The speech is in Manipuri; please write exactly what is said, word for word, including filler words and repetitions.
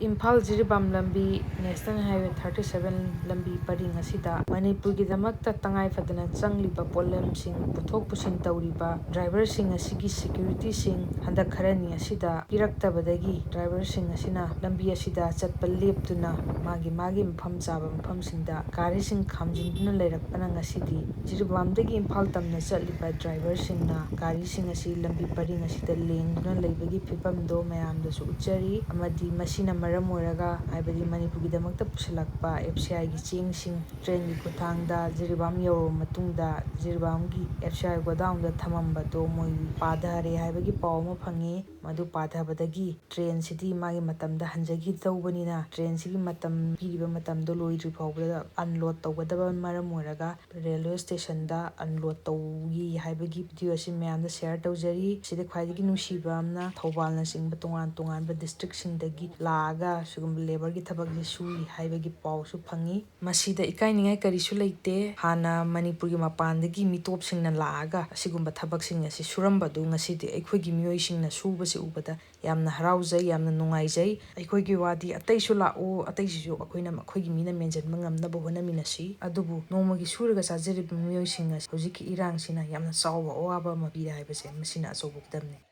ꯏꯝꯐꯥꯜ ꯖꯤꯔꯤꯕꯥꯝ ꯂꯝꯕꯤ, National Highway thirty seven ꯂꯝꯕꯤ ꯄꯔꯤꯡ ꯑꯁꯤꯗ ꯃꯅꯤꯄꯨꯔꯒꯤꯗꯃꯛꯇ ꯇꯉꯥꯏ ꯐꯗꯅ ꯆꯪꯂꯤꯕ ꯄꯣꯠꯂꯝꯁꯤꯡ ꯄꯨꯊꯣꯛ ꯄꯨꯁꯤꯟ ꯇꯧꯔꯤꯕ ꯗ꯭ꯔꯥꯏꯚꯔꯁꯤꯡ ꯑꯁꯤꯒꯤ ꯁꯦꯀ꯭ꯌꯨꯔꯤꯇꯤꯁꯤꯡ ꯍꯟꯗꯛ ꯈꯔꯅꯤ ꯑꯁꯤꯗ ꯄꯤꯔꯛꯇꯕꯗꯒꯤ ꯗ꯭ꯔꯥꯏꯚꯔꯁꯤꯡ ꯑꯁꯤꯅ ꯂꯝꯕꯤ ꯑꯁꯤꯗ ꯆꯠꯄ ꯂꯦꯞꯇꯨꯅ ꯃꯥꯒꯤ ꯃꯥꯒꯤ ꯃꯐꯝ ꯆꯥꯕ ꯃꯐꯝꯁꯤꯡꯗ ꯒꯥꯔꯤꯁꯤꯡ ꯈꯥꯝꯖꯤꯟꯗꯨꯅ ꯂꯩꯔꯛꯄꯅ ꯉꯁꯤꯗꯤ ꯖꯤꯔꯤꯕꯥꯝꯗꯒꯤ ꯏꯝꯐꯥꯜ ꯇꯝꯅ ꯆꯠꯂꯤꯕ ꯗ꯭ꯔꯥꯏꯚꯔꯁꯤꯡꯅ ꯒꯥꯔꯤꯁꯤꯡ ꯑꯁꯤ ꯂꯝꯕꯤ ꯄꯔꯤꯡ ꯑꯁꯤꯗ ꯂꯦꯡꯗꯨꯅ ꯂꯩꯕꯒꯤ ꯐꯤꯕꯝꯗꯣ ꯃꯌꯥꯝꯗꯁꯨ ꯎꯠꯆꯔꯤ ꯑꯃꯗꯤ ꯃꯁꯤꯅ ꯃꯔꯝ ꯑꯣꯏꯔꯒ, ꯍꯥꯏꯕꯗꯤ ꯃꯅꯤꯄꯨꯔꯒꯤꯗꯃꯛꯇ ꯄꯨꯁꯤꯜꯂꯛꯄ F C Iꯒꯤ ꯆꯦꯡꯁꯤꯡ ꯇ꯭ꯔꯦꯟꯒꯤ ꯈꯨꯠꯊꯥꯡꯗ ꯖꯤꯔꯤꯕꯥꯝ ꯌꯧꯔꯕ ꯃꯇꯨꯡꯗ ꯖꯤꯔꯤꯕꯥꯝꯒꯤ F C I ꯒꯣꯗꯥꯎꯟꯗ ꯊꯝꯃꯝꯕꯗꯣ ꯃꯣꯏ ꯄꯥꯊꯔꯦ ꯍꯥꯏꯕꯒꯤ ꯄꯥꯎ ꯑꯃ ꯐꯪꯉꯤ꯫ ꯃꯗꯨ ꯄꯥꯊꯕꯗꯒꯤ ꯇ꯭ꯔꯦꯟꯁꯤꯗꯤ ꯃꯥꯒꯤ ꯃꯇꯝꯗ ꯍꯟꯖꯈꯤꯗꯧꯕꯅꯤꯅ ꯇ꯭ꯔꯦꯟꯁꯤꯒꯤ ꯃꯇꯝ, ꯄꯤꯔꯤꯕ ꯃꯇꯝꯗꯣ ꯂꯣꯏꯗ꯭ꯔꯤ ꯐꯥꯎꯕꯗ ꯑꯟꯂꯣꯗ ꯇꯧꯒꯗꯕ ꯃꯔꯝ ꯑꯣꯏꯔꯒ ꯔꯦꯜꯋꯦ ꯁ꯭ꯇꯦꯁꯟꯗ ꯑꯟꯂꯣꯗ ꯇꯧꯏ ꯍꯥꯏꯕꯒꯤ ꯚꯤꯗꯤꯑꯣ ꯑꯁꯤ ꯃꯌꯥꯝꯗ ꯁꯤꯌꯔ ꯇꯧꯖꯔꯤ꯫ ꯁꯤꯗ ꯈ꯭ꯋꯥꯏꯗꯒꯤ ꯅꯨꯡꯁꯤꯕ ꯑꯃꯅ ꯊꯧꯕꯥꯜꯅꯆꯤꯡꯕ ꯇꯣꯉꯥꯟ ꯇꯣꯉꯥꯟꯕ ꯗꯤꯁꯇ꯭ꯔꯤꯛꯁꯤꯡꯗꯒꯤ ꯂꯥꯛꯑꯒ ꯁꯤꯒꯨꯝꯕ ꯂꯦꯕꯔꯒꯤ ꯊꯕꯛꯁꯦ ꯁꯨꯏ ꯍꯥꯏꯕꯒꯤ ꯄꯥꯎꯁꯨ ꯐꯪꯉꯤ꯫ ꯃꯁꯤꯗ ꯏꯀꯥꯏꯅꯤꯡꯉꯥꯏ ꯀꯔꯤꯁꯨ ꯂꯩꯇꯦ꯫ ꯍꯥꯟꯅ ꯃꯅꯤꯄꯨꯔꯒꯤ ꯃꯄꯥꯟꯗꯒꯤ ꯃꯤꯇꯣꯞꯁꯤꯡꯅ ꯂꯥꯛꯑꯒ ꯑꯁꯤꯒꯨꯝꯕ ꯊꯕꯛꯁꯤꯡ ꯑꯁꯤ ꯁꯨꯔꯝꯕꯗꯨ ꯉꯁꯤꯗꯤ ꯑꯩꯈꯣꯏꯒꯤ ꯃꯤꯑꯣꯏꯁꯤꯡꯅ ꯁꯨꯕꯁꯤ ꯎꯕꯗ ꯌꯥꯝꯅ ꯍꯔꯥꯎꯖꯩ, ꯌꯥꯝꯅ ꯅꯨꯡꯉꯥꯏꯖꯩ꯫ ꯑꯩꯈꯣꯏꯒꯤ ꯋꯥꯗꯤ ꯑꯇꯩꯁꯨ ꯂꯥꯛꯎ, ꯑꯇꯩꯁꯤꯁꯨ ꯑꯩꯈꯣꯏꯅ ꯑꯩꯈꯣꯏꯒꯤ ꯃꯤꯅ ꯃꯦꯟꯁꯤꯟꯕ ꯉꯝꯅꯕ ꯍꯣꯠꯅꯃꯤꯟꯅꯁꯤ꯫ ꯑꯗꯨꯕꯨ ꯅꯣꯡꯃꯒꯤ ꯁꯨꯔꯒ ꯆꯥꯖꯔꯤꯕ ꯃꯤꯑꯣꯏꯁꯤꯡ ꯑꯁꯤ ꯍꯧꯖꯤꯛꯀꯤ ꯏꯔꯥꯡꯁꯤꯅ ꯌꯥꯝꯅ ꯆꯥꯎꯕ ꯑꯋꯥꯕ ꯑꯃ ꯄꯤꯔꯦ ꯍꯥꯏꯕꯁꯦ ꯃꯁꯤꯅ ꯑꯆꯧꯕ ꯈꯨꯗꯝꯅꯤ꯫